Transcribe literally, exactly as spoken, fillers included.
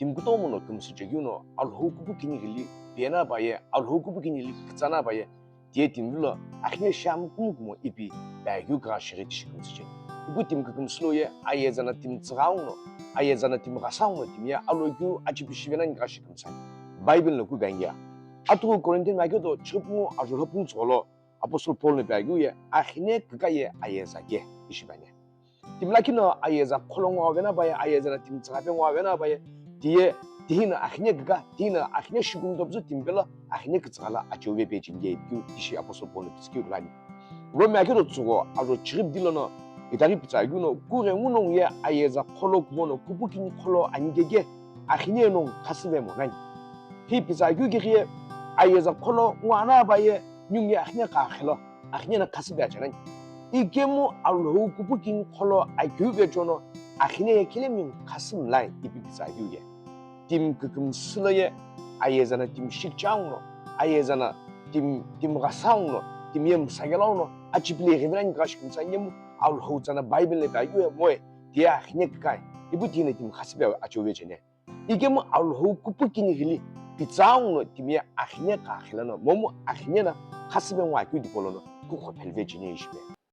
timi kutomo no kümsüchekeu no Alhou kupu kini ghili pena paye, Alhou kupu kini ghili kütsana paye, tiye timi lo akhine shamu kumu kumo ipi paghiu kha shighi tishi kümsücheni. Ipu timi kükümsü lo ye ayeza na timi tsüghau no, ayeza na timi ghasau no timi ye alokeu achipishi venani kha shi kümsani. Bible no kugangia. Atughu Corinthian makeu do chighipungu ajulho pungu tsügholo Apostle Paul no paghiu ye akhine küka ye ayeza ke ishi bani. Timi lakhi no ayeza kholo ngwa vena paye, ayeza na timi tsügha pe ngwa vena paye, tiye, tihi no akhine küka, tihi no akhine shikumi topüzü timi pelo akhine kütsügha la acheu ve pe chinge keu tishi Apostle Paul no pitsükeu lani. Rome akeu do tsügho ajo chighipu di lono itaghi pitsakeu no kughengu nongu ye ayeza kholo kumo no kupu kini kholo ani keke akhine nongu khasüve mo nani. Hi pitsakeu keghi ye ayeza kholo ngwa na paye, ningu ye akhine kha khelo, akhine na khasüve acha nani. Ikemu Alhou kupu kini kholo akeu ve chono akhine ye kile mi khasü mlai ipi pitsakeu ye. Timi kükümsü lo ye ayeza na timi shikchau no, ayeza na timi, timi ghasau no, timi ye msaghelau no achipile ghivinani kha shi kümsani yemu Alhou tsana Bible le paghiu ye moe, tiye akhine kükai, ipu tihi no timi khasüve acheu ve cheni. Ikemu Alhou kupu kini ghili pitsau no timi ye akhine kha khela no, momu akhine na khasüve ngwa keu tipolo no kukho phelive cheni ishi be.